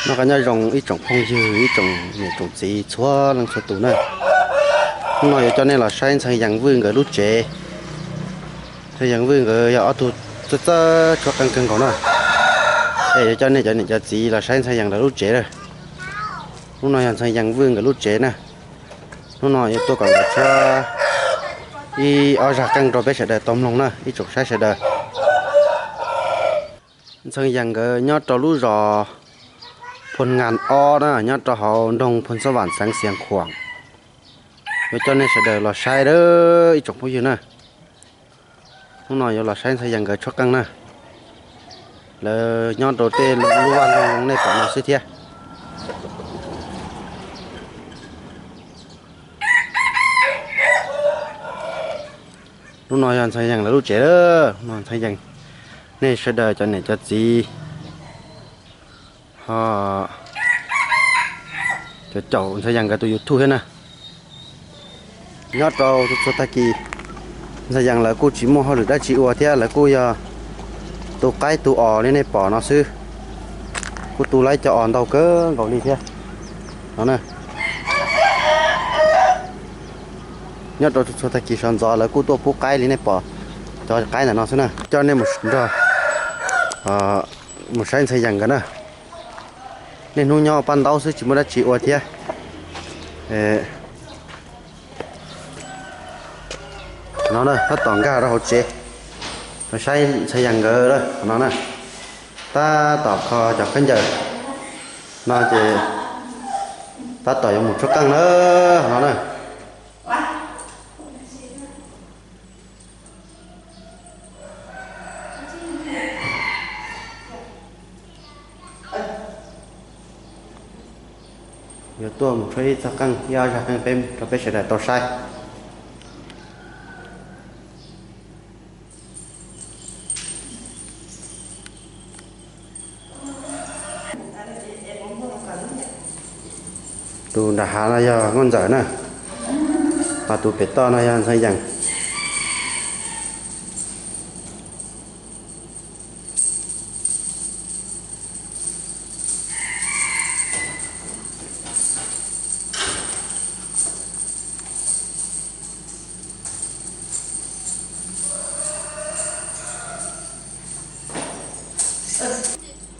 Noj qab nyob zoo ib tsoom phooj ywg, ib tsoom niam tsoom txiv txhua leej txhua tus na. Hnub no yuav coj nej los saib Ntxhee Yees Vwj nkawd lub tsev. Ntxhee Yees Vwj nkawd yog ob tug txawj txawj tshuab qeej kawg nkaus na. Es yuav coj nej cov niam cov txiv los saib Ntxhee Yees lawv lub tsev na. Hnub no yog Ntxhee Yees Vwj nkawd lub tsev na. Hnub no yuav tuaj kom nkawd tshuab ib ob zaj qeej rau peb sawv daws tau mloog na, ib tsoom saib sawv daws. Ntxhee Yees nkawd nyob rau lub zos Phoo Ngas ob na, nyob rau hauv nroog Phoo Xab Vam xeev Xiav Khuam. Yuav coj nej sawv daws los saib ib tsoom phooj ywg na. Hnub no yuav los saib Ntxhee Yees nkawd tshuab qeej na. Lawv nyob rau tej lub vaj loog nej pom no xwb thiab. Lub no yog Ntxhee Yees lawv lub tsev. Ntxhee Yees, nej sawv daws cov niam cov txiv ho caum caum Ntxhee Yees nkawd tus YouTube thiab na. Nyob rau txhua tag kis Ntxhee Yees lawv kuj tsis muaj hauj lwm dab tsi ua thiab, lawv kuj yog tu qaib tu os li nej pom no xwb. Kuj tu laib cov os ntau kawg nkaus li thiab no na. Nyob rau txhua tag kis sawv ntxov lawv kuj tuaj pub qaib li nej pom cov qaib ntawm no xwb na. Coj nej mus nrog mus saib Ntxhee Yees nkawd na. Niaj hnub nyob pab ntaub xwb tsis muaj dab tsi ua thiab. No na, tab tom nkag rau hauv tsev los saib Ntxhee Yees nkawd no na. Tab tom kho cov khaub ncaws no ces tab tom yuav mus tshuab qeej na no na. Yuav tuaj mus tshuab ib txoj qeej, ib ob zaj qeej peb rau peb sawv daws tau saib. Tus nram hav no yog Nkauj Ntxawm na, ho tus pem toj no yog Ntxhee Yees.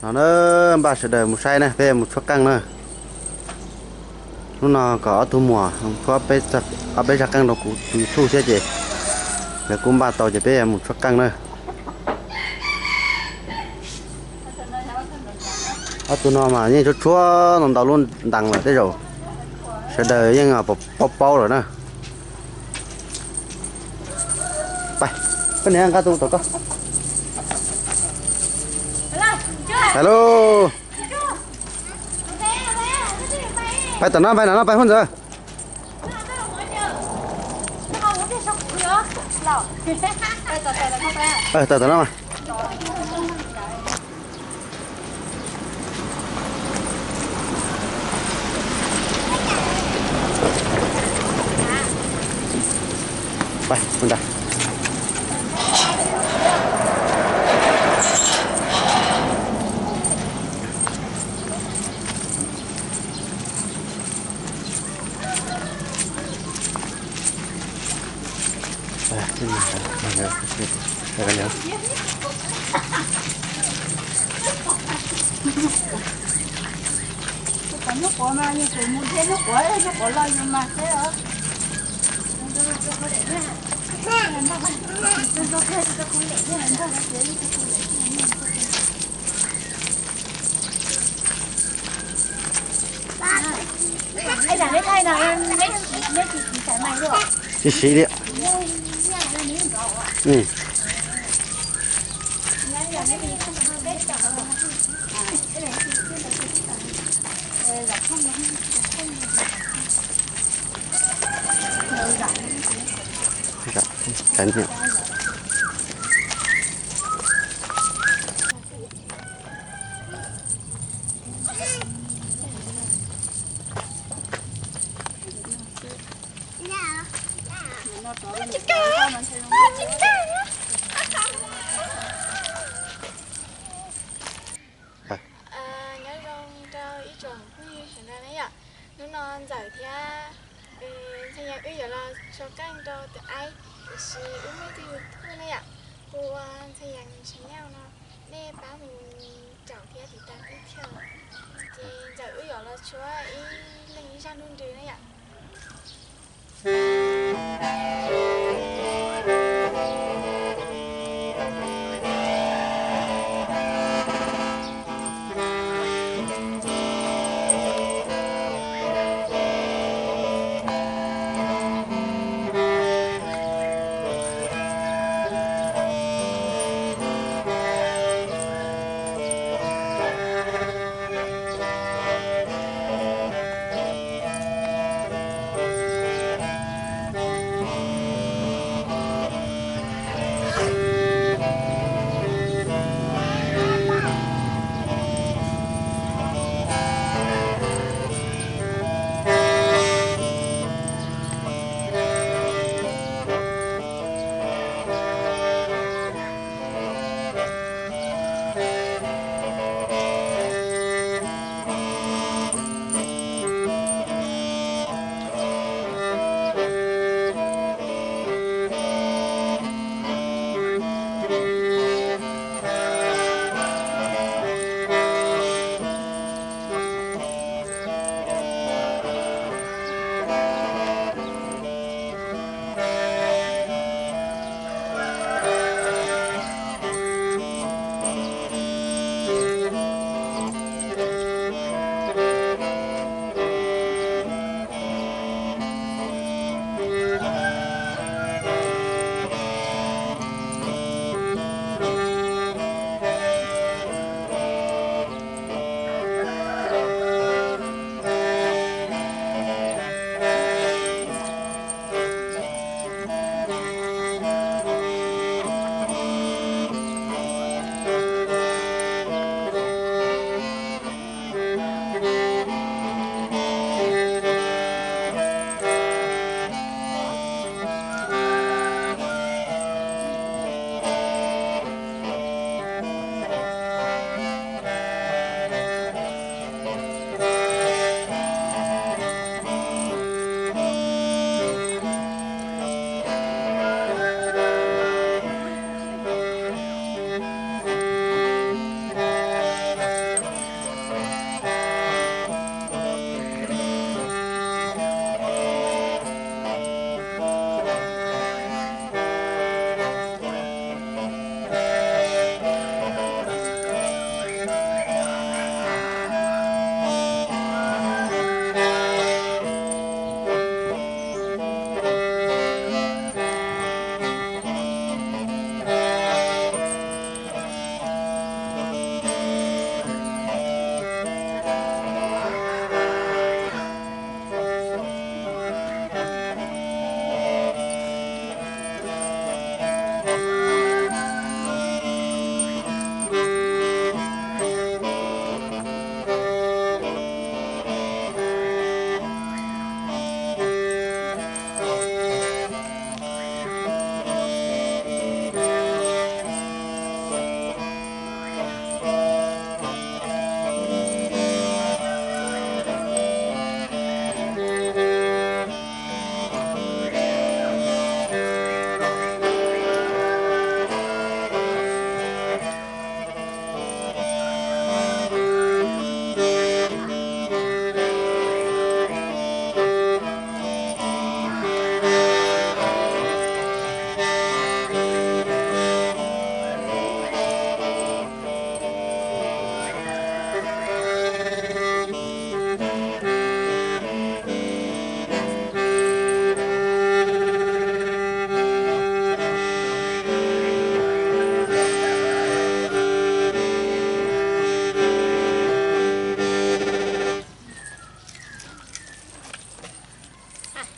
No na, npaj sawv daws mus saib na, peb mus tshuab qeej na. Hnub no kom ob tug muam tshuab ob peb zaj qeej rau kuv tus YouTube thiab ces lawv kuj npaj tau ces peb mus tshuab qeej na. Ob tug no mas yeej tshuab tshuab ntau ntau lub ntees lawm tej zaum sawv daws yeej paub paub lawm na. Pab niam nqa tus tom koj. Hello. Pab tom no, pab tom no, pab Hmoob Ntxawm. Tom tom no. Siv siv li. Tso keej rau tus aib, tiam sis wb muaj ib tug YouTube ne yom, hu ua Ntxhee Yees Channel no, nej pab mus caum thiab tiv tas peb thiab. Ces ntawm wb yuav los tshuab ib leeg ib zaj nruj nrws ne yom.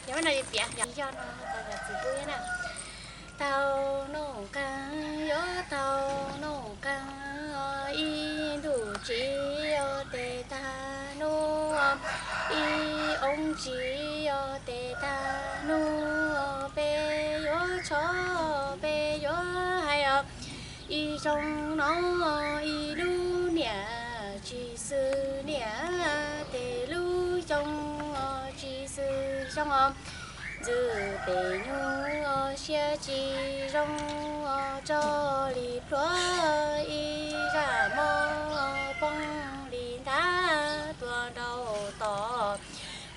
Yog no piav yog no, txiv pub na. Tau noj qab, yuav tau noj qab, ib ntus tsis yog tes tag nub, ib oo tsis yog tes tag nub, peb yuav tshov, peb yuav hais os. Ib xyoo no ib lub niam tsis xws niam, tes lub xyoo tsis xws xyoo os. Ntxwg pem nyuj siab tsis zoo, tso li plhuav ib zaj mob, poob li nthab tuaj nraum tod.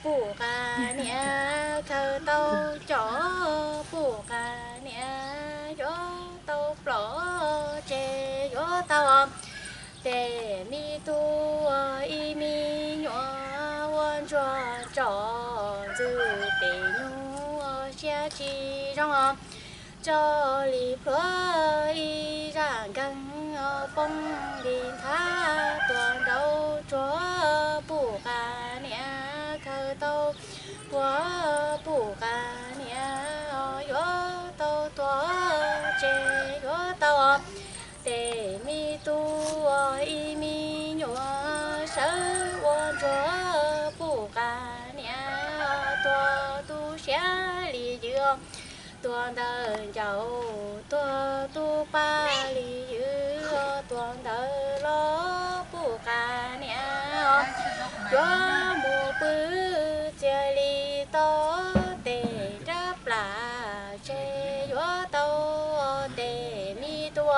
Puj qa niam khaws tau cov, puj qa niam yuav tau plom, ces yuav tau tes me tub ib me nyuam ua ntsuag tso. Ntxwg pem nyuj siab tsis zoo, tso li plhuav ib zaj nkeeg, poob li nthab tuaj nraum tsuag. Puj qa niam khaws tau puag, puj qa niam yuav tau tuag, ces yuav tau tes me tub ib me nyuam sawv ua ntsuag. Puj qa niam tuag tu siab li ywg, tuag ntawm ncauj, tuag tu pa li ywg, tuag ntawm los. Puj qa niam yuav mus pw txias li tau tes nrab plas, ces yuav tau tes me tub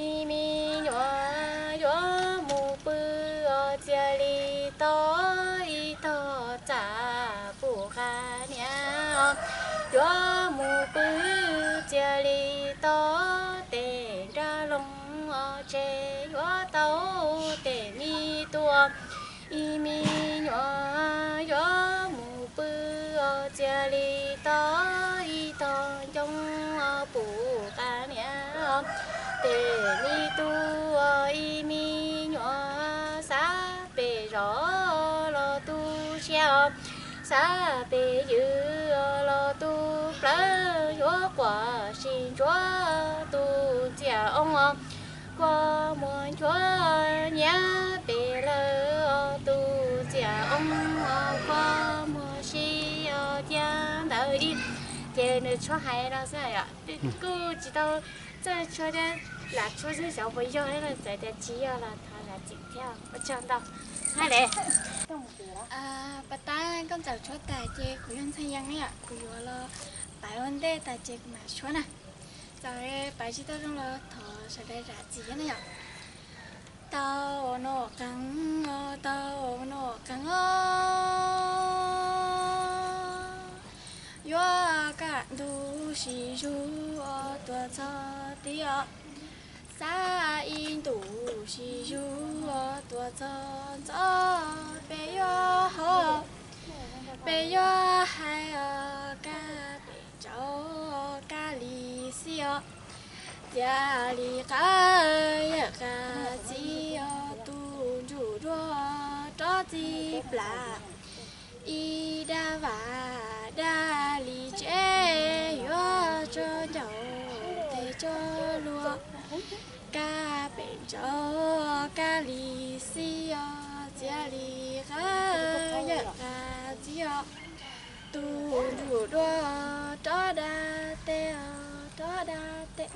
ib me nyuam, yuav mus pw txias li tau ib tog txaj. Puj qa niam yuav mus pw txias li tau tes nrab loog, ces yuav tau tes me tub ib me nyuam, yuav mus pw txias li tau ib tog ncoo. Puj qa niam tes me tub ib me nyuam, xav pem zos los tu siab, xav pem ywg los tu plawv, yuav quaj sib ntsuav tus txiaj oo, kua muag nchuav nyiav pem lawm. Tus txiaj oo kua muag sib cia ntawd li. Ces nws tshuab hais no xwb yom, kuj tsis tau txawj tshuab thiab, lam tshuab xwb xyov puas yog thiab, txawm tias tsis yog los thov zam txim thiab, ua tsaug ntau. Hais le, pas tab koj ntxawm tshuab tas ces kuv yog Ntxhee Yees na yom, kuv yuav los pab ua ntej tas ces kuv mam tshuab na. Txawm pab tsis tau zoo los thov sawv daws zam txim thiab na yom. Tau noj qees, tau noj qees os, yuav kaj ntug sib zug os tuaj txog tid os. Xav ib ntus sib zug os tuaj txog ntxov, peb yuav hais, peb yuav hais os, kaj pem tsaus kaj li xib os, txia li qab yawm qab txib os, tus ntsuj duag rov txij plas. Ib dab vaj dab li tsev, yuav tso ncaus tes tso luag, kaj pem tsaus kaj li xib os, txia li qab yawm qab txib os, tus ntsuj duag rov da tes os, rov da tes.